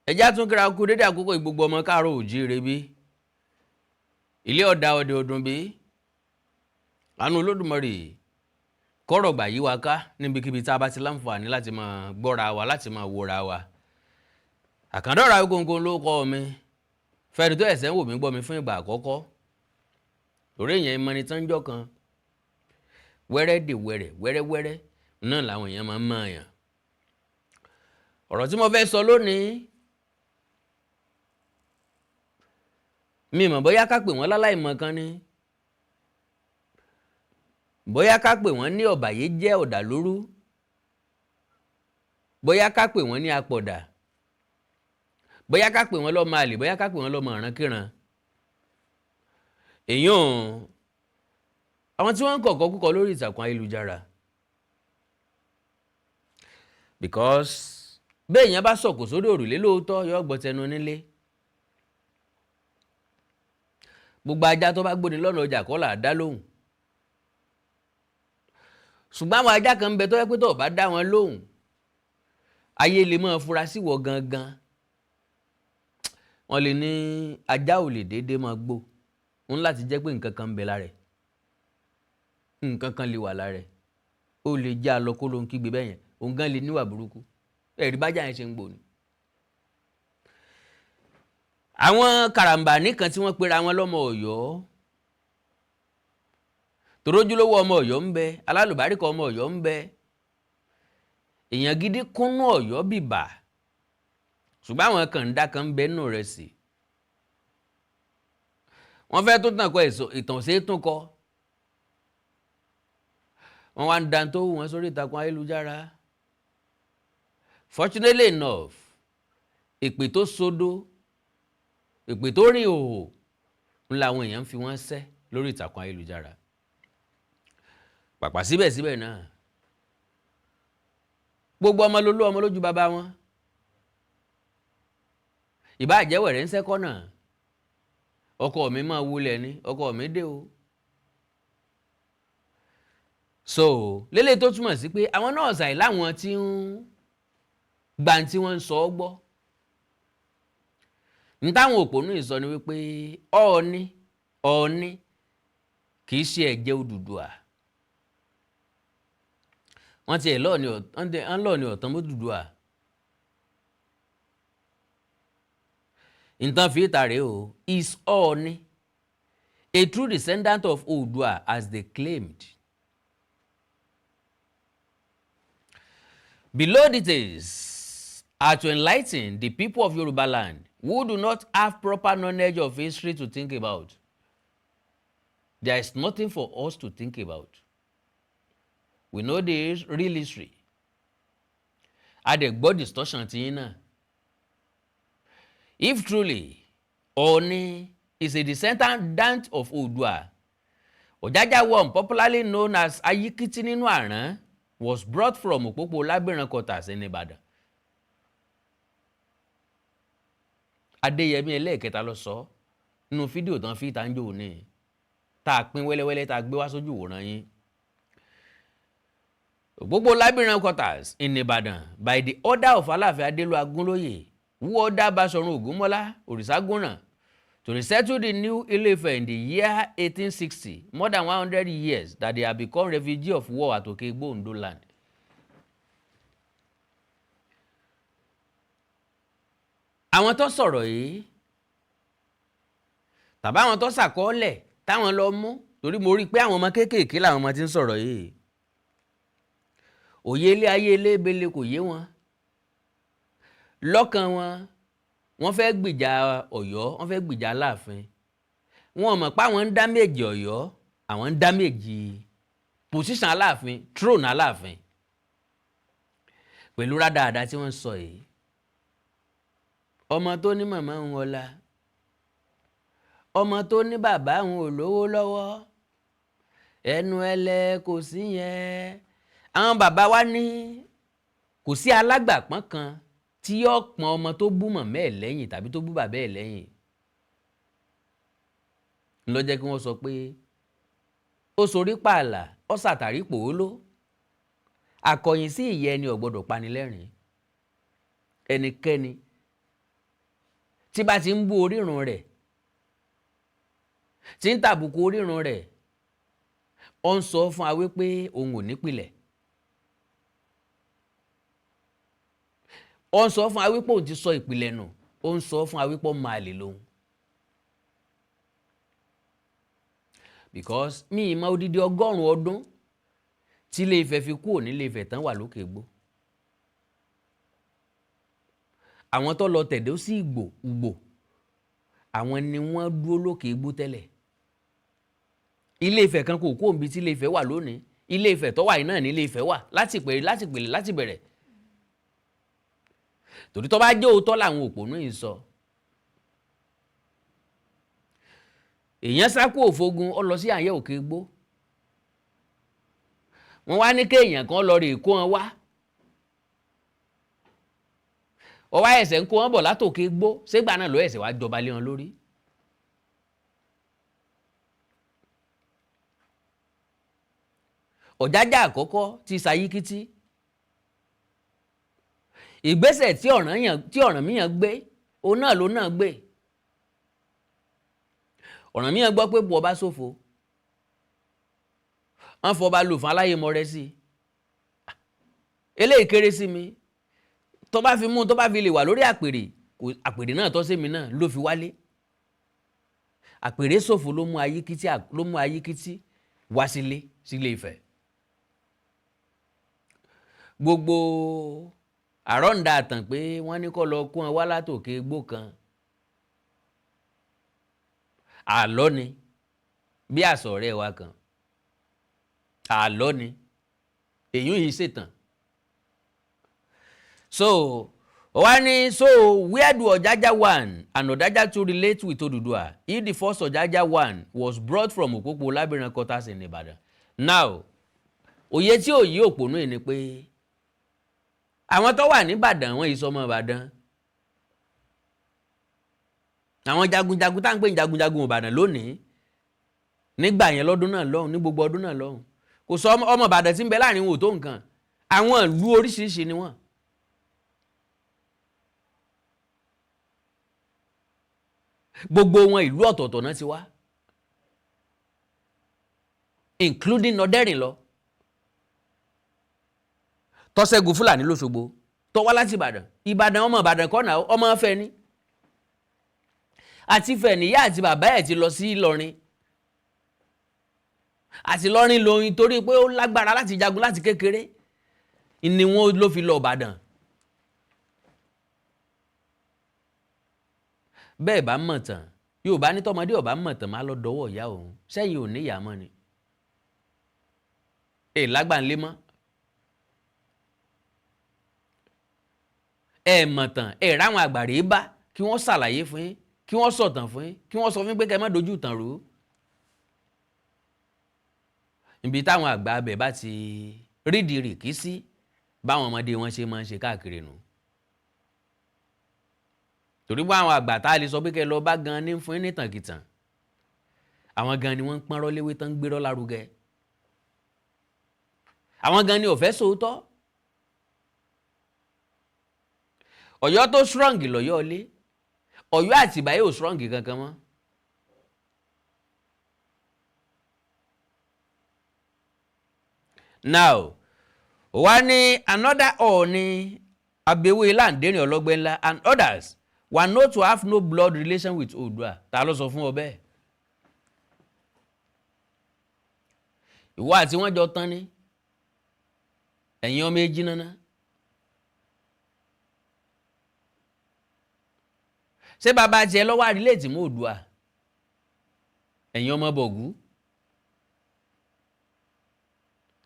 Ẹjá tún kíra kú dédé àkókò gbogbo ọmọ káàárọ̀ òjíire bí ilé ọ̀dà ọ̀dẹ ọdún bí àánú Olódùmarè kọ́rọ̀ gbà yí wa ká níbikíbi tá a bá ti láǹfààní láti máa gbọ́ra wa, láti máa wòra wa. Àkàndọ̀rọ̀ Awíkonko ló kọ́ mi. Fẹ́ni tó ẹ̀sẹ̀ ń wò mí gbọ́ mi fún ìgbà àkọ́kọ́, torí èèyàn ìmọ̀ni tán jọ́ kan wẹ́rẹ́ dè wẹ́rẹ́ wẹ́rẹ́wẹ́rẹ́ náà làwọn èèyàn máa ń mọ̀ yàn. Ọ̀rọ̀ tí mo fẹ́ sọ lónìí, mi mọ̀ bóyá ká pè wọ́n láláìmọ̀ kan ni, bóyá ká pè wọ́n ní ọ̀bàyéjẹ́ ọ̀dàlúrú, bóyá ká pè wọ́n ní apọ̀dà, bóyá ká pè wọ́n lọ́mọ àlè, bóyá ká pè wọ́n lọ́mọ ìrankíran. Èyàn àwọn tí wọ́n ń kọ̀kọ́ kúkọ lórí ìtàkùn ayélujára, because bẹ́ẹ̀ èèyàn bá sọ̀kò sórí òrùlé lóòótọ́, yóò gbọ́ tẹnu nílé. Gbogbo ajá tó bá gbóni lọ́nà ọjà kọ́ là á dá lóhùn, ṣùgbọ́n àwọn ajá kan ń bẹ tó yẹ pé tó o bá dá wọn lóhùn, ayé lè máa fura sí wọ gangan. Wọ́n lè ní ajá ò lè déédéé máa gbó ń láti jẹ́ pé nǹkan kan ń bẹ lára ẹ̀, nǹkan kan lè wà lára ẹ̀, ó lè já lọ kó ló ń kígbe bẹ́ẹ̀ yẹn, òun gan lè níwà burúkú. Ẹ̀rí bájà yẹn ṣe ń gbò ní. Àwọn karambání kan tí wọ́n pera wọn lọ́mọ Ọ̀yọ́, torójúlówó ọmọ Ọ̀yọ́ ń bẹ, alálùbáríkà ọmọ Ọ̀yọ́ ń bẹ, èèyàn gidi kúnnú Ọ̀yọ́ bìbà, ṣùgbọ́n àwọn kàńdá kan ń bẹ nù rẹ̀ sí. Wọ́n fẹ́ tó tàn kọ ìtàn ṣe é tún kọ. Wọ́n wá ń dan tó wù wọ́n sórí ìtàkùn ayélujára. Fortunately enough, èpè tó sodo, èpè tó rìn òhò ń làwọn èèyàn ń fi wọ́n ṣẹ́ lórí ìtàkùn ayélujára. Pàpà síbẹ̀síbẹ̀ náà, gbogbo ọmọ lolú ọmọ lójú bàbá wọn. Ìbá jẹ́wẹ̀rẹ́ ń sẹ́kọ́ náà, ọkọ mi máa wulẹ̀ ni ọkọ mi dé o. So lélẹ̀ tó túmọ̀ sí pé àwọn náà ṣàì láwọn tí ń gba tí wọ́n ń sọ ọ́ gbọ́. Ní táwọn òpònú ìsọ ni wípé Ọọ̀ni Ọọ̀ni kì í ṣe ẹ̀jẹ̀ Odùduwà. Wọ́n ti ẹ̀ lọ́ọ̀ni ọ̀tán mọ́ Odùduwà. Nǹkan fi ìta rèé o. Is Ọọ̀ni a true descendant of Oòduà as they claimed? Below details are to enlighten the people of Yoruba land who do not have proper knowledge of history to think about. There is nothing for us to think about. We know the real history. A dẹ̀ gbọ́ distortion ti yín náà. If truly Ọọ̀ni is a descendant of Oòduà, Ọ̀jájá one, popularly known as Ayíkítí nínú Àrán, was brought from Òpópó Lábìrán quarters in Ìbàdàn. Adéyẹmí ẹlẹ́ẹ̀kẹta ló sọ nínú fídíò tán fi ìta ń jò ní tá a pín wẹ́lẹ́wẹ́lẹ́ tá a gbé wá sójú ìwòran yín. Òpópó Lábìrán quarters in Ìbàdàn by the order of Aláàfin Adélú Agúnlóyè, who ordered Báṣọ̀run Ògúnmọ́lá Òrìṣàgúnràn to resettle the new Ile-Ife in the year 1860, more than 100 years that they have become refugee of war at Òkè-Igbó Ondo land. Àwọn tó sọ̀rọ̀ yìí tàbí àwọn tó ṣàkọọ́lẹ̀ táwọn lọ mú, torí mo rí i pé àwọn ọmọ kéékèèké làwọn ọmọ tí ń sọ̀rọ̀ yìí, òye ilé ayé elébele kò yé wọn. Lọ́kàn wọn, wọ́n fẹ́ gbìjà Ọ̀yọ́, wọ́n fẹ́ gbìjà Aláàfin. Wọn mọ̀ pé àwọn ń dá méjì Ọ̀yọ́, àwọn ń dá méjì position Aláàfin, throne Aláàfin, pẹ̀lú rádaràda tí wọ́n sọ yìí. Ọmọ tó ní màmá ń wọlá, ọmọ tó ní bàbá ń ò lówó lọ́wọ́, ẹnu ẹlẹ kò sí yẹn. Àwọn bàbá wa ní kò sí alágbàpọ́n kan tí yóò pọ́n ọmọ tó bú màmá ẹ̀ lẹ́yìn tàbí tó bú bàbá ẹ̀ lẹ́yìn. Ló jẹ́ kí wọ́n sọ pé ó sorí pààlà, ó sàtàrí pòóló, àkọ̀yìn sí ìyẹ́ ẹni ò gbọ́dọ̀ panilẹ́rìn. Ẹnikẹ́ni Tí bá ti ń bú orírun rẹ̀, tí ń tàbùkù orírun rẹ̀, ó ń sọ fún wa wípé òun ò nípìlẹ̀. Ó ń sọ fún wa wípé òun ti sọ ìpìlẹ̀ nù. Ó ń sọ fún wa wípé ó máa lè lòun. Because mi ì mọ odidi 100 ọdún tí Ilé Ifẹ̀ fi kúrò nílé Ifẹ̀ tán wà lókè igbó. Àwọn tó lọ tẹ̀dó sí Ìgbò Ùgbò, àwọn ni wọ́n dúró lókè igbó tẹ́lẹ̀. Ilé Ifẹ̀ kan kò kúrò níbi tí Ilé Ifẹ̀ wà lónìí. Ilé Ifẹ̀ tó wà yìí náà ní Ilé Ifẹ̀ wà láti pèrè, láti pèlè, láti bẹ̀rẹ̀. Torí tó bá jẹ́ òótọ́ làwọn òpònú yìí sọ. Èèyàn sá kú òfogun, ó lọ sí àyẹ̀ òkè igbó. Wọ́n wá ní kéèyàn kan lọ rè kó wọn wá. Ó wá ẹsẹ̀ ń kó wọn bọ̀ látòkè igbó, ségbà náà ló ẹsẹ̀ wá jọba lé wọn lórí. Ọ̀jájá àkọ́kọ́ ti Ṣayíkítí. Ìgbésẹ̀ tí Ọ̀rànmíyàn gbé, òun náà ló náà gbé. Ọ̀rànmíyàn gbọ́ pé bu ọba ṣòfò. Wọ́n fọba lò fún aláyémọrẹ sí i. Eléyìí kéré sí mi. Tó bá fi mú, tó bá fi lè wà lórí àpèrè, àpèrè náà tọ́ sí mi náà ló fi wálé. Àpèrè ṣòfò ló mú Ayíkítí, ló mú Ayíkítí wá sílé, sílé Ifẹ̀. Gbogbo àrọ́ǹda àtàn pé wọ́n ní kó lọ kó wọn wá látòkè igbó kan. Àlọ́ ni, bí àsọ̀ ọ̀rẹ́ wa kan. Àlọ́ ni, èyí yìí ṣètàn. So, wá ní, so where do Ọ̀jájá 1 and Ọ̀jájá 2 relate with Odùduwà if the first Ọ̀jájá 1 was brought from Òpópó Lábìrán quarters in Ìbàdàn? Now, òye tí ò yí òpònú yìí ni pé àwọn tó wà níbàdàn wọn yìí sọmọ Ìbàdàn. Àwọn jagunjagun tá à ń pè ní jagunjagun Ìbàdàn lónìí, nígbà yẹn lọ́dún náà lọ́hùn, ní gbogbo ọdún náà lọ́hùn, kò sọ ọmọ Ìbàdàn tí ń bẹ láàrin wọn ò tó nǹkan. Àwọn ìlú oríṣiríṣi ni wọ́n. Gbogbo wọn ìlú ọ̀tọ̀ọ̀tọ̀ náà ti wá, including Ọ̀dẹ́rìnlọ tó ṣẹ́gun Fúlàní lóṣogbo, tó wá láti Ìbàdàn. Ìbàdàn, ọmọ Ìbàdàn kọ́ náà, ọmọ Ifẹ̀ ni. Àti Ifẹ̀ níyà àti bàbá ẹ̀ ti lọ sí Ìlọrin. Àti Ìlọrin lóyún torí pé ó lágbára láti jagun láti kékeré ni wọ́n ló fi lọ Ìbàdàn. Bẹ́ẹ̀ bá mọ̀ tán, Yorùbá ní tọmọdé ọba mọ̀ tán máa lọ dọwọ́ ìyá òun. Sẹ́yìn ò ní ìyá mọ́ ni. Èè lágbàǹlé mọ́. Ẹ mọ̀ tán, ẹ ráwọn àgbàrè bá kí wọ́n ṣàlàyé fún yín, kí wọ́n sọ̀tàn fún yín, kí wọ́n sọ fún yín pé kẹ́ ẹ má dojú ìtàn rú. Ibi táwọn àgbà abẹ bá ti rídìí rìkí sí, báwọn ọmọdé wọn ṣe máa ń ṣe káàkiri nù. Torí bá àwọn àgbà tá a lè sọ pé kẹ́ lọ bá gan ní fún yín ní tànkìtàn, àwọn gan ni wọ́n ń pọ́nrọ́ léwé tán ń gbérọ́ lárugẹ. Àwọn gan ni ò fẹ́ sòótọ́. Ọ̀yọ́ tó strong lọ́yọ́ ilé, Ọ̀yọ́ àtìbá yóò strong kankan mọ́. Now, wá ní another Ọọ̀ni Abẹ́wé Láǹdẹ́rìn Ọlọ́gbẹ́ ńlá and others were known to have no blood relation with Oòduà. Ta ló sọ fún ọ bẹ́ẹ̀? Ìwọ àti wọ́n jọ tán ni, ẹ̀yin ọmọ èjì nana. Ṣé bàbá tiẹ̀ lọ́wọ́ àrílẹ̀tì mọ́ Oòduà? Ẹ̀yin ọmọ bọ̀gú.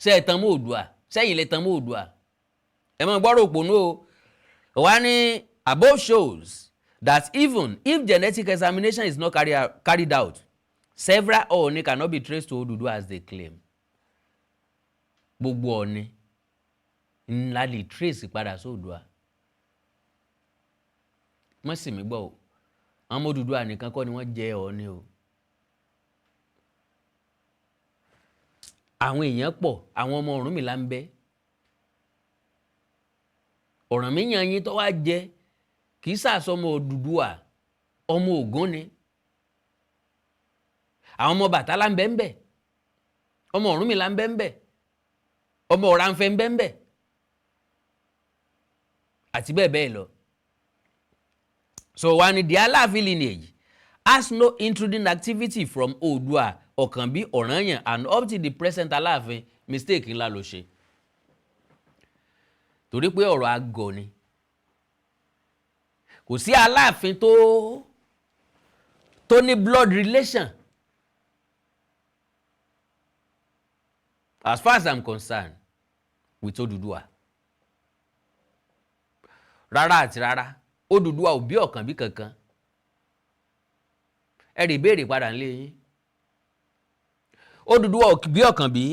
Ṣé ẹ tan mọ́ Oòduà? Sẹ́yìn lè tan mọ́ Oòduà? Ẹ máa gbọ́rọ̀ òpònú o. Wá ní above shows that even if genetic examination is not carried out, several Ọọ̀ni cannot be traced to Odùduwà as they claim. Gbogbo Ọọ̀ni ńlá lè trace padà sí Oòduà. Mọ́ sì mí gbọ́ o, àwọn ọmọ Odùduwà nìkan kọ́ ni wọ́n jẹ Ọọ̀ni o. Àwọn èèyàn pọ̀, àwọn ọmọ Ọ̀rúnmìlà ń bẹ. Ọ̀rànmíyàn yín tó wá jẹ kì í sàsọmọ Odùduwà. Ọmọ Ògún ni. Àwọn ọmọ Bàtálá ń bẹ ń bẹ, ọmọ Ọ̀rúnmìlà ń bẹ ń bẹ, ọmọ Ọ̀rànfẹ̀ ń bẹ ń bẹ, àti bẹ́ẹ̀ bẹ́ẹ̀ lọ. So wá ní the Aláàfin lineage has no intruding activity from Oòduà, Ọ̀kànbí, Ọ̀rànyàn and up to the present Aláàfin. Mistake ńlá ló ṣe, torí pé ọ̀rọ̀ àgọ̀ ni. Kò sí Aláàfin tó ní blood relation, as far as I'm concerned, with Odùduwà rárá àti rárá. Odùduwà ò bí Ọ̀kànbí kankan. Ẹ rí ìbéèrè padà ńlé yín. Odùduwà ò bí Ọ̀kànbí.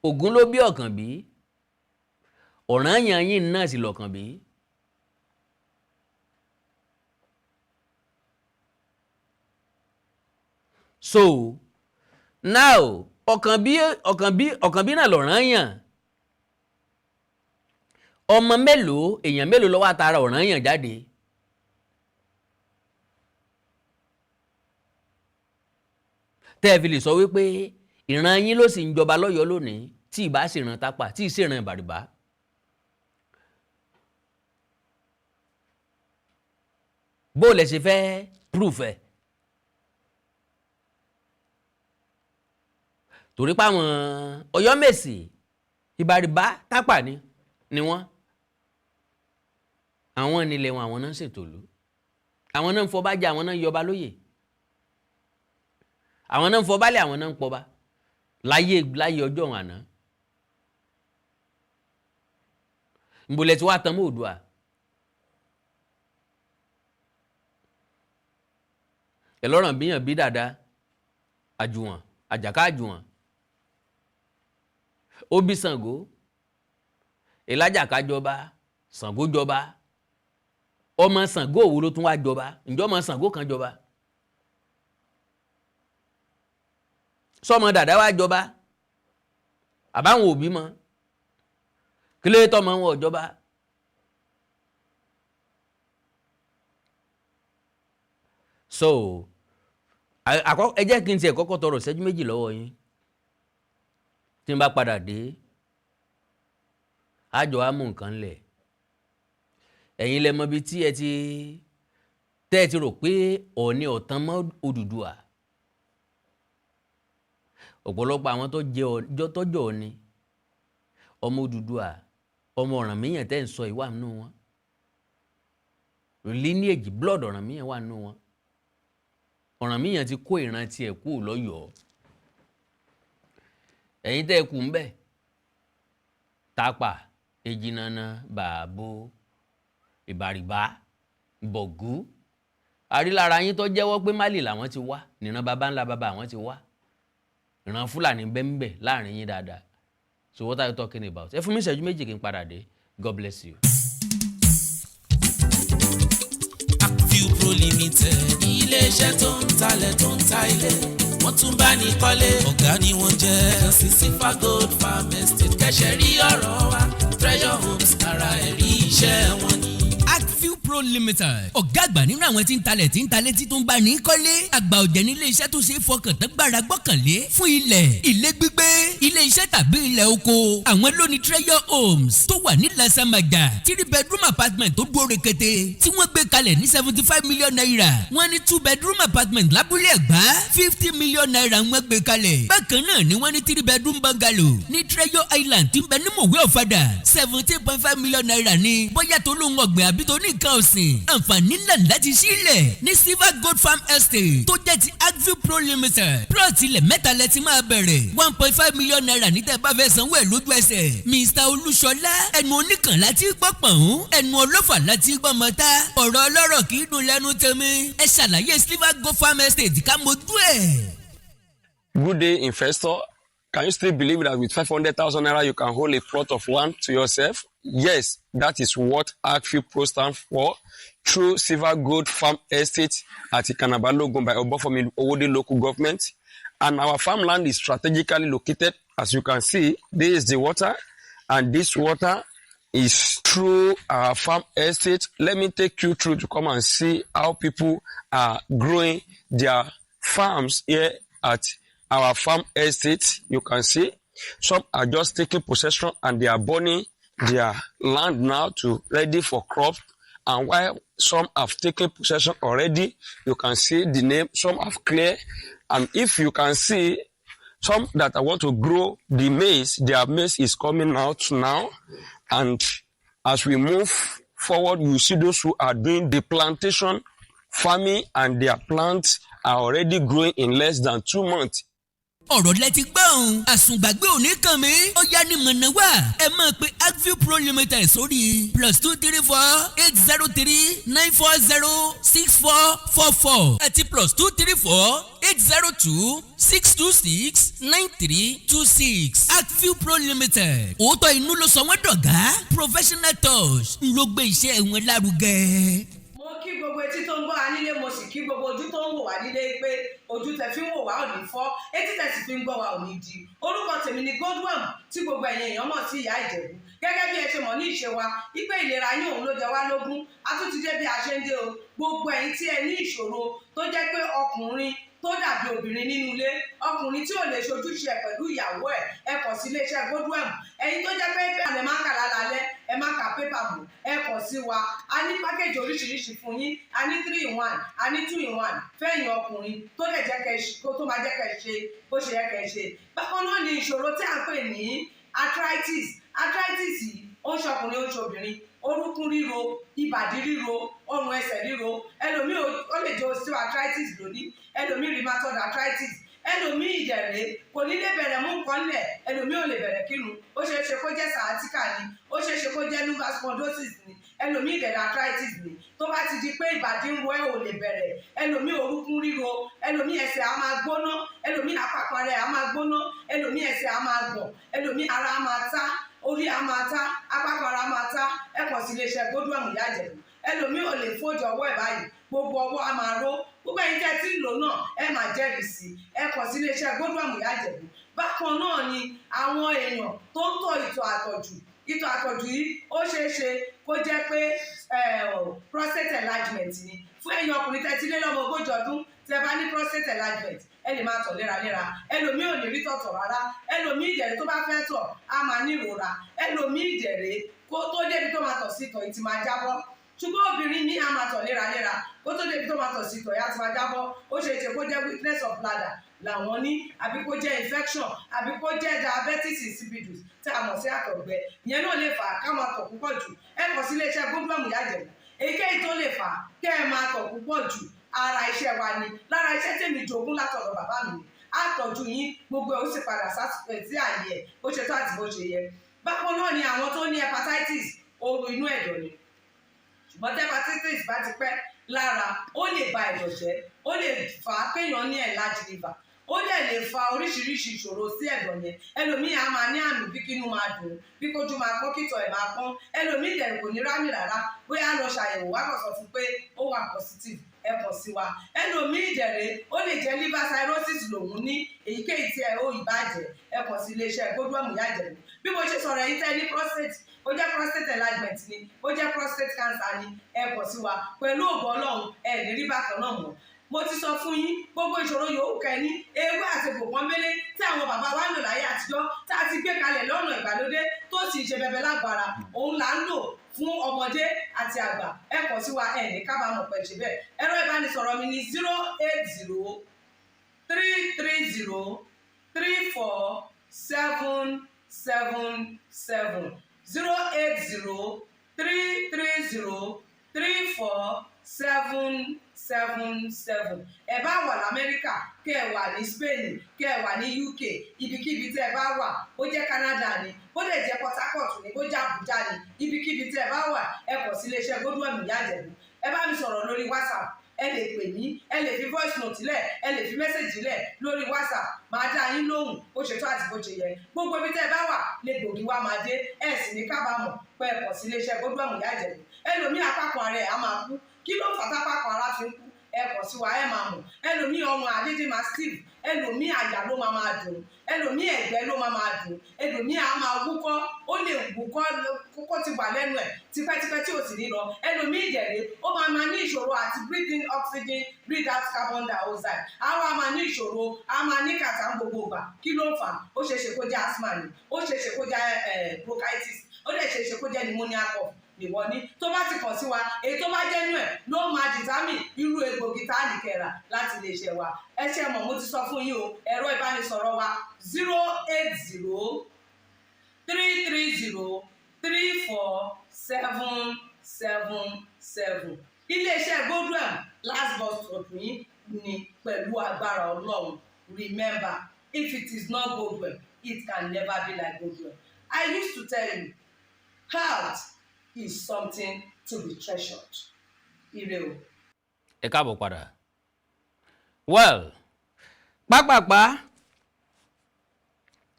Ògún ló bí Ọ̀kànbí. Ọ̀rànyàn yín náà sì lọ̀kànbí. So now, Ọ̀kànbí, Ọ̀kànbí, Ọ̀kànbí náà lọ̀rànyàn. Ọmọ mélòó, èèyàn mélòó ló wá tara Ọ̀rànyàn jáde? Tẹ́ ẹ fi lè sọ wípé ìran yín ló sì ń jọba lọ́yọ̀ọ́ lónìí, tí ìbá sì ràn Tápà, tí ì sì ràn Bàrìbá. Bó lẹ ṣe fẹ́ proof ẹ̀? Torí pé àwọn Ọ̀yọ́mèsì, Ìbàrìbá, Tápà ni wọ́n. Àwọn nílẹ̀ wọn, àwọn náà ń ṣètòlú, àwọn náà ń fọba jẹ, àwọn náà ń yọba lóyè, àwọn náà ń fọba lé, àwọn náà ń pọba láyé láyé ọjọ́ àná. Nbọlẹ̀ tí wàá tán mọ́ Oòduà. Ẹ lọ́ràn bíyàn bí dàda àjùwọ̀n àjàká àjùwọ̀n, ó bí Ṣàngó, Ìlàjàká jọba, Ṣàngó jọba. Ọmọ Ṣàngó òwò ló tún wá jọba? Ǹjọ́ ọmọ Ṣàngó kan jọba? Sọmọ dàda wá jọba? Àbáwọn òbí mọ kílé tọmọ wọn ò jọba? So ẹ jẹ́ kí n tiẹ̀ kọ́kọ́ tọrọ ìṣẹ́jú méjì lọ́wọ́ yín. Tí n bá padà dé, àjọ á mú nǹkan lẹ̀. Ẹ̀yin lẹ mọ ibi tí ẹ ti tẹ́ ẹ ti rò pé Ọọ̀ni ọ̀tán mọ́ Odùduwà. Ọ̀pọ̀lọpọ̀ àwọn tó jẹ́ tọ́jọ́ Ọọ̀ni, ọmọ Odùduwà, ọmọ Ọ̀rànmíyàn tẹ́ ń sọ ìwà nínú wọn, lineage blood Ọ̀rànmíyàn wà nínú wọn. Ọ̀rànmíyàn ti kó ìran tiẹ̀ kú lọ́yọ̀ọ́. Ẹ̀yin tẹ́ ẹ kù ń bẹ̀, Tápà, Ejinana, Bàbó, Ìbàrìbá, Bọ̀gú, àrílára yín tó jẹ́wọ́ pé Málì làwọn ti wá, nìran baba ńlá baba àwọn ti wá. Ìran Fúlàní bẹ́ńbẹ̀ láàrin yín dáadáa. So what are you talking about? Ẹ fún mi ìṣẹ́jú méjì kí n padà dé. God bless you. Akview Pro Limited, iléeṣẹ́ tó ń talẹ̀, tó ń ta ilé, wọ́n tún bá ní kọ́lé. Ọ̀gá ni wọ́n jẹ́. Sí Silver Gold Farm Estate, kẹ́sẹ̀ rí ọ̀rọ̀ wa. Treasure Homes, ara ẹ̀rí iṣẹ́ wọn ni. Akview Pro Limited, ọ̀gá àgbà nínú àwọn tí ń talẹ̀, tí ń talẹ̀, tí tó ń bá ní kọ́lé. Àgbà ọ̀jẹ̀ ní ilé iṣẹ́ tó ṣe é fọkàn tán, gbára gbọ́kànlé fún ilẹ̀, ilé gbígbé, ilé iṣẹ́ tàbí ilẹ̀ oko. Àwọn ló ní Treasure Homes tó wà ní Lasamaja, three bedroom apartment tó dúró rekete tí wọ́n gbé kalẹ̀ ní ₦75 million. Wọ́n ní two bedroom apartment lábúlé Ẹ̀gbá, ₦50 million wọ́n gbé kalẹ̀. Bákan náà ni wọ́n ní three bedroom bungalow ní Treasure Island tí ń bẹ ní Mòwe Ọ̀fadà, ₦17.5 million ní. Bóyá tó lóun ọ̀gbìn àbí tó ní nǹkan ọ̀sìn, àǹfààní ńlá láti sílẹ̀ ní Silver Gold Farm Estate tó jẹ́ ti Agview Pro Limited. Plot ilẹ̀ mẹ́ta lẹ ti máa bẹ̀rẹ̀, ₦1.5 million ní tẹ́ bá fẹ́ sanwó ẹ̀ lójú ẹsẹ̀. Mr Olúṣọlá, ẹnu oníkàn láti gbọ́ pọ̀n, ẹnu ọlọ́fà láti gbọ́ mọ́ta. Ọ̀rọ̀ ọlọ́rọ̀ kì í dùn lẹ́nu tèmi. Ẹ ṣàlàyé Silver Gold Farm Estate ká mojú ẹ̀. Good day, investor. Can you still believe that with 500,000 naira you can hold a plot of land to yourself? Yes, that is what Agview Pro stands for. Through Silver Gold Farm Estate at Ikanabalogun by Obafemi Owode local government. And our farmland is strategically located. As you can see, this is the water, and this water is through our farm estate. Let me take you through to come and see how people are growing their farms here at our farm estate. You can see some are just taking possession and they are burning their land now to ready for crop. And while some have taken possession already, you can see the name, some have cleared. And if you can see some that I want to grow the maize, their maize is coming out now. And as we move forward, you see those who are doing the plantation farming and their plants are already growing in less than 2 months. Ọ̀rọ̀ lẹ ti gbọ́n àsùngbàgbé òní kàn mí ó yá ní mọ̀nà wá. Ẹ máa pe Agview Pro Limited sórí +234 803 940 6444 àti +234 802 626 9326. Agview Pro Limited, òótọ́ inú ló sọ wọ́n dọ̀gá. Professional touch ń ló gbé iṣẹ́ wọn lárugẹ. Mo kí gbogbo etí tó ń gbọ́ wa nílé, mo sì kí gbogbo ojú tó ń wò wá nílé pé ojú tẹ fi ń wò wá ò ní fọ́, etí tẹ sì fi ń gbọ́ wa ò ní di. Orúkọ tèmi ni Godwin, tí gbogbo ẹ̀yin èèyàn mọ̀ sí Ìyá Ìjẹ̀bú. Gẹ́gẹ́ bí ẹ ṣe mọ̀ ní ìṣe wa wípé ìlera yín òun ló jẹ wá lógún, a tún ti dé bí a ṣe ń dé o. Gbogbo ẹ̀yin tí ẹ ní ìṣòro tó jẹ́ pé ọkùnrin tó dàbí obìnrin nínú ilé, ọkùnrin tí ò lè ṣojúṣe ẹ pẹ̀lú ìyàwó ẹ̀, ẹ kàn sí iléeṣẹ́ Godwin. Ẹ̀yin tó jẹ́ pé pépà lẹ máa ń kà lálálẹ́, ẹ má ka pépà mọ́, ẹ kàn sí wa. A ní package oríṣiríṣi fún yín. A ní three in one, a ní two in one fẹ́yìn ọkùnrin tó lè jẹ́ kẹ́ kó tó máa jẹ́ kẹ́ ṣe bó ṣe yẹ kẹ́ ṣe. Bákan náà ni ìṣòro tí à ń pè ní arthritis. Arthritis yìí, ó ń ṣọkùnrin, ó ń ṣobìnrin. Orúnkún ríro, ìbàdí ríro, ọrùn ẹsẹ̀ ríro. Ẹlòmíì ó lè jẹ́ osteoarthritis lónìí, ẹlòmíì rheumatoid arthritis, ẹlòmíì ìdẹ̀rẹ̀ kò ní lè bẹ̀rẹ̀ mú nǹkan lẹ̀, ẹlòmíì ò lè bẹ̀rẹ̀ kírun. Ó ṣeé ṣe kó jẹ́ sciatica ni, ó ṣeé ṣe kó jẹ́ lumbar spondylosis ni, ẹlòmíì ìdẹ̀rẹ̀ arthritis ni. Tó bá ti di pé ìbàdí ń wọ ẹ́ ò lè bẹ̀rẹ̀, ẹlòmíì orúnkún ríro, ẹlòmíì ẹsẹ̀ á máa gbóná, ẹlòmíì àpapọ̀ rẹ̀ á máa gbóná, ẹlòmíì ẹsẹ̀ á máa gbọ̀n, ẹlòmíì ara á máa tá, orí á máa tá, apákan ara máa tá, ẹ kàn sí iléeṣẹ́ Godwin Ìyá Ìjẹ̀bú. Ẹlòmíì ò lè fold ọwọ́ ẹ̀ báyìí, gbogbo ọwọ́ á máa ró. Gbogbo ẹ̀yin tẹ́ tí ń lò náà, ẹ máa jẹ́rìí sí ẹ. Kàn sí iléeṣẹ́ Godwin Ìyá Ìjẹ̀bú. Bákan náà ni àwọn èèyàn tó ń tọ̀ ìtọ̀ àtọ̀jù. Ìtọ̀ àtọ̀jù yìí, ó ṣeé ṣe kó jẹ́ pé prostate enlargement ni. Fún ẹ̀yin ọkùnrin tẹ́ ti lé lọ́mọ 40 ọdún, tẹ́ bá ní prostate enlargement, ẹ lè máa tọ̀ léraléra. Ẹlòmíì ò ní rí tọ̀tọ̀ rárá. Ẹlòmíì ìdẹ̀rẹ̀, tó bá fẹ́ tọ̀, á máa ní ìrora. Ẹlòmíì ìdẹ̀rẹ̀, kó tó débi tó máa tọ̀ sí, ìtọ̀ yìí ti máa jábọ́. Ṣùgbọ́n obìnrin ní á máa tọ̀ léraléra, kó tó débi tó máa tọ̀ sí, ìtọ̀ yìí á ti máa jábọ́. Ó ṣe é ṣe kó jẹ́ weakness of bladder làwọn ní, àbí kó jẹ́ infection, àbí kó jẹ́ diabetes insipidus tí a mọ̀ sí àtọ̀gbẹ. Ìyẹn náà lè fà á ká máa tọ̀ púpọ̀ jù. Ẹ kàn sí iléeṣẹ́ Godwin Ìyá Ìjẹ̀bú. Èyíkéyìí tó lè fà á kẹ́ ẹ máa tọ̀ púpọ̀ jù, ara iṣẹ́ wa ni. Lára iṣẹ́ tèmi jogún látọ̀dọ̀ bàbá mi ni. Á tọ́jú yín, gbogbo ẹ̀ ó sì padà sí àyè ẹ̀ bó ṣe tó àti bó ṣe yẹ. Bákan náà ni àwọn tó ní hepatitis, ooru inú ẹ̀dọ̀ ni. Ṣùgbọ́n tí hepatitis bá ti pẹ́ lára, ó lè ba ẹ̀dọ̀ jẹ́, ó lè fà á kéèyàn ní enlarged liver, ó dẹ̀ lè fa oríṣiríṣi ìṣòro sí ẹ̀dọ̀ yẹn. Ẹlòmíì á máa ní àmì bí kínú máa dùn, bí kójú máa pọ́n, kítọ̀ ẹ̀ máa pọ́n. Ẹlòmíì dẹ̀ kò ní rámì rárá, bóyá lọ ṣàyẹ̀wò wá kàn sọ fún pé ó wà positive. Ẹ kàn sí wa. Ẹlòmíì dẹ̀rẹ̀, ó lè jẹ́ liver cirrhosis lòun ní. Èyíkéyìí tí ẹ ó ìbàjẹ́, ẹ kàn sí iléeṣẹ́ Godwin Ìyá Ìjẹ̀bú. Bí mo ṣe sọ̀rọ̀, ẹ̀yin tẹ́ ní prostate, ó jẹ́ prostate enlargement ni, ó jẹ́ prostate cancer ni, ẹ kàn sí wa. Pẹ̀lú ògo Ọlọ́run, ẹ ní rí bákan náà mọ́. Mo ti sọ fún yín, gbogbo ìṣòro yòówù kẹ́ni, ewé àti egbò pọ́nbélé tí àwọn bàbá wa ń lò láyé àtijọ́, tá a ti gbé kalẹ̀ lọ́nà ìgbàlódé, tó sì ń ṣe bẹbẹ lágbára, òun là ń lò fún ọmọdé àti àgbà. Ẹ kàn sí wa, ẹ ní kábàámọ̀ pẹ̀ ṣe bẹ́ẹ̀. Ẹ̀rọ ìbánisọ̀rọ̀ mi ní 08033034777, 08033034777. Ẹ bá wà lamẹ́ríkà, kẹ́ ẹ wà ní Spain, kẹ́ ẹ wà ní UK, ibikíbi tẹ́ ẹ bá wà, ó jẹ́ Canada ni, bó lè jẹ́ Port Harcourt ni, bó jẹ́ Abuja ni, ibikíbi tẹ́ ẹ bá wà, ẹ kàn sí iléeṣẹ́ Godwin Ìyá Ìjẹ̀bú. Ẹ bá mi sọ̀rọ̀ lórí WhatsApp, ẹ lè pè mí, ẹ lè fi voice note lẹ̀, ẹ lè fi message lẹ̀ lórí WhatsApp, máa dá yín lóhùn bó ṣe tó àti bó ṣe yẹ. Gbogbo ibi tẹ́ ẹ bá wà lè gbòógì wá máa dé. Ẹ sì ní kábàámọ̀ pé ẹ kàn sí iléeṣẹ́ Godwin Ìyá Ìjẹ̀bú. Ẹlòmíì, apákan ara ẹ̀ á máa kú. Kí ló fà tápákan ara fi ń kú? Ẹ kàn sí wa, ẹ máa mọ̀. Ẹlòmíì, ọrùn àdédé máa stiff. Ẹlòmíì, àyà ló máa máa dùn. Ẹlòmíì, ẹ̀gbẹ́ ló máa máa dùn. Ẹlòmíì á máa wúkọ́, ó lè wúkọ́ kókó ti wà lẹ́nu ẹ̀ tipẹ́tipẹ́ tí ò sì ní lọ. Ẹlòmíì ìjẹ̀lẹ̀, ó máa máa ní ìṣòro àti breathe in oxygen, breathe out carbon dioxide. Á wá máa ní ìṣòro, á máa ní kàtà ń gbogbo ìgbà. Kí ló ń fà á? Ó ṣeé ṣe kó jẹ́ asthma ni, ó ṣeé ṣe kó jẹ́ bronchitis, ó dẹ̀ ṣeé ṣe kó jẹ́ pneumonia cough nìwọ ní. Tó bá ti kàn sí wa, èyí tó bá jẹ́ nú ẹ̀ ló máa determine irú egbògi tá a lè kẹrà láti lè ṣe wa. Ẹ ṣe mọ̀, mo ti sọ fún yín o. Ẹ̀rọ ìbánisọ̀rọ̀ wa, 08033034777. Iléeṣẹ́ Godwem, last bus stop yín ni pẹ̀lú agbára Ọlọ́run. Remember, if it is not Godwem, it can never be like Godwem. I used to tell you, health is something to be treasured. Ire o. Ẹ káàbọ̀ padà. Well, pápápá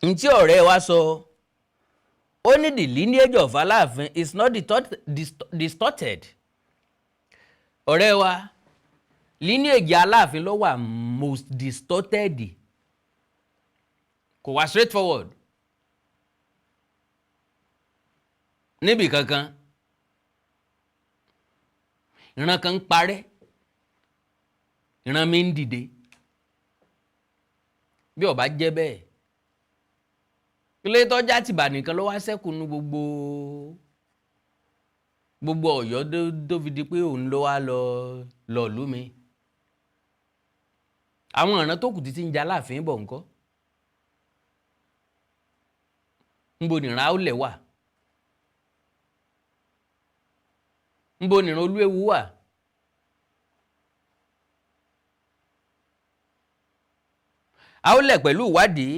ntí ọ̀rẹ́ wa sọ, ó ní the lineage of Aláàfin is not distorted. Ọ̀rẹ́ wa, lineage Aláàfin ló wà most distorted, kò wá straightforward níbì kankan. Ìran kan ń parẹ́, ìran mi ń dìde. Bí ó bá jẹ́ bẹ́ẹ̀, ilé tọ́jà tìbà nìkan ló wá ṣẹ́kù nu gbogbo gbogbo Ọ̀yọ́ tó fi di pé òun ló wá lọ lọ lú mi. Àwọn ìran tó kù títí ń jẹ Aláàfin bọ̀ ńkọ́? Ńbo nìran Àúlẹ̀ wà? Ńbo nìran Olúewu wà? Àúlẹ̀ pẹ̀lú ìwádìí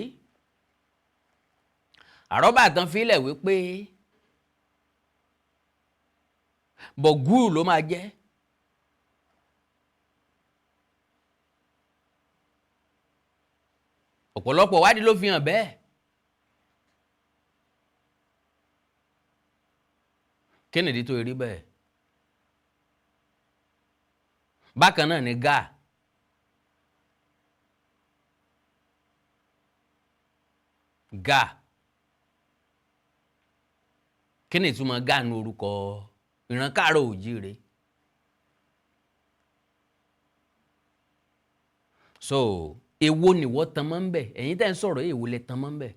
àrọ́bà tán fílẹ̀ wípé bọ̀gúù ló máa jẹ́. Ọ̀pọ̀lọpọ̀ ìwádìí ló fi hàn bẹ́ẹ̀. Kí nìdí tó rí bẹ́ẹ̀? Bákan náà ni gáà. Gáà, kí ni ìtumọ̀ gáà ní orúkọ ìran káàárọ̀ òjíire? So èwo ni wọ́n tan mọ́ ń bẹ̀? Ẹ̀yin tẹ́ ń sọ̀rọ̀, èwo lẹ tan mọ́ ń bẹ̀?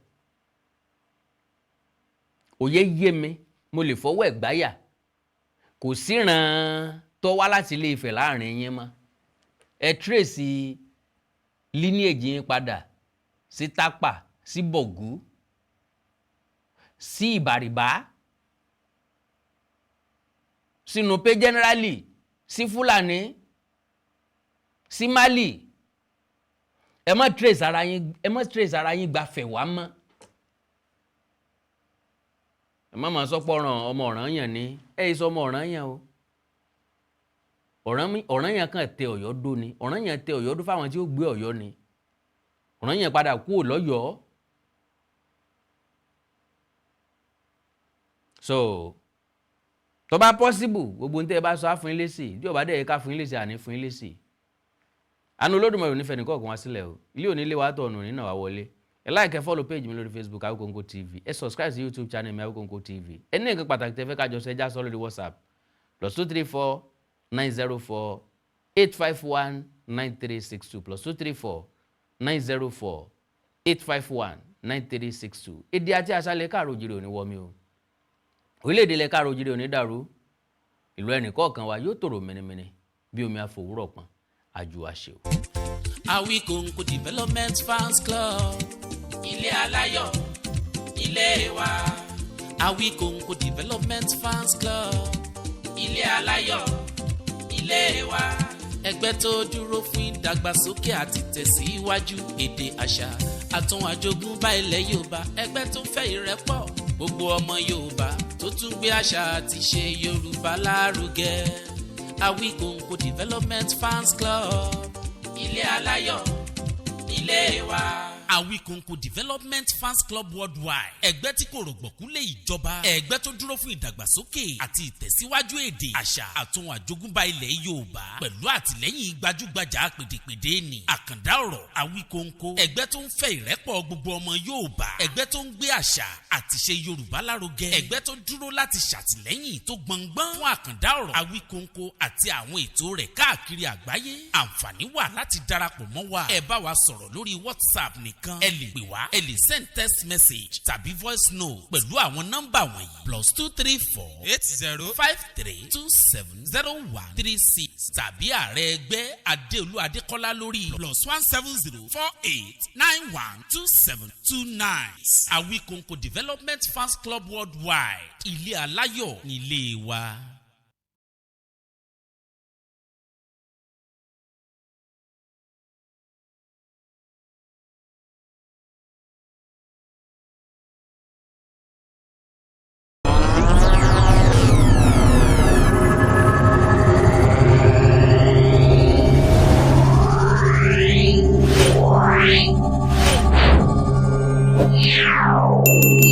Òye yé mi, mo lè fọwọ́ ẹ̀ gbáyà, kò síran tó wá láti Ilé Ifẹ̀ láàrin yín mọ́. Ẹ trace lineage yín padà sí Tápà, sí Bọ̀gú, sí Ìbàrìbá, sí Nupe generally, sí Fúlàní, sí Mali. Ẹ má trace ara yín, ẹ má trace ara yín gbafẹ̀ wá mọ́. Ẹ má máa sọ pé ọ̀ràn ọmọ Ọ̀rànyàn ni. Ẹ yìí sọ ọmọ Ọ̀rànyàn o. Ọ̀rànyàn kàn tẹ Ọ̀yọ́ dó ni. Ọ̀rànyàn tẹ Ọ̀yọ́ dó fáwọn tí ó gbé Ọ̀yọ́ ni. Ọ̀rànyàn padà kúrò lọ́yọ̀ọ́. So tó bá possible, gbogbo ní tẹ́ ẹ bá sọ á fún yín lésì. Bí ó bá dẹ̀ yẹ ká fún yín lésì, àní fún yín lésì. Àánú Olódùmarè ò ní fẹ́ nìkọ̀ọ̀kan wá sílẹ̀ o. Ilé òní lé wa tọ̀ ọ̀nà nínà wá wọlé. Ẹ like, ẹ follow page mi lórí Facebook, Awikonko TV. Ẹ subscribe sí YouTube channel mi, Awikonko TV. Ẹ ní nǹkan pàtàkì tẹ́ fẹ́ ká jọ sọ, ẹ já sọ lórí WhatsApp, +2349048519362, +2349048519362. Èdè àti àṣà ilẹ̀ káàró òjìrè ò ní wọ́ mi o. Orílẹ̀-èdè ilẹ̀ káàró òjìrè ò ní dàrú. Ìlú ẹnì kọ̀ọ̀kan wa yóò tòrò mìnìmìnì bí omi àfòwúrọ̀ pọ̀n. Àjò àṣẹ o. Awikonko Development Fans Club, ilé aláyọ̀, ilé wa. Awikonko Development Fans Club, ilé aláyọ̀, ilé wa. Ẹgbẹ́ tó dúró fún ìdàgbàsókè àti tẹ̀síwájú èdè, àṣà àtún àjogúnbá ilẹ̀ Yorùbá. Ẹgbẹ́ tó fẹ́ ìrẹ́pọ̀ gbogbo ọmọ Yorùbá, tó tún gbé àṣà àti ṣe Yorùbá lárugẹ. Awikonko Development Fans Club, ilé aláyọ̀, ilé wa. Awikonko Development Fans Club Worldwide, ẹgbẹ́ tí kò rọ̀gbọ̀kú lé ìjọba, ẹgbẹ́ tó dúró fún ìdàgbàsókè àti ìtẹ̀síwájú èdè, àṣà àtun àjogúnbá ilẹ̀ Yorùbá, pẹ̀lú àtìlẹ́yìn gbajúgbajà pèdèpèdè ní àkàndá ọ̀rọ̀ Awikonko, ẹgbẹ́ tó ń fẹ́ ìrẹ́pọ̀ gbogbo ọmọ Yorùbá, ẹgbẹ́ tó ń gbé àṣà àtìṣe Yorùbá lárugẹ, ẹgbẹ́ tó dúró láti ṣàtìlẹ́yìn tó gbọngbọ́n fún àkàndá ọ̀rọ̀ Awikonko àti àwọn ètò rẹ̀ káàkiri àgbáyé. Àǹfààní wà láti darapọ̀ mọ́ wa. Ẹ bá wa sọ̀rọ̀ lórí WhatsApp nìkan, ẹ lè pè wá, ẹ lè send text message tàbí voice note pẹ̀lú àwọn nọ́mbà wọ̀nyí: +234 80 53270136, tàbí ààrẹ ẹgbẹ́ Adéolú Adékọ́lá lórí +17048912729. Awikonko Development Fans Club Worldwide, ilé aláyọ̀ nílé wa. Meow.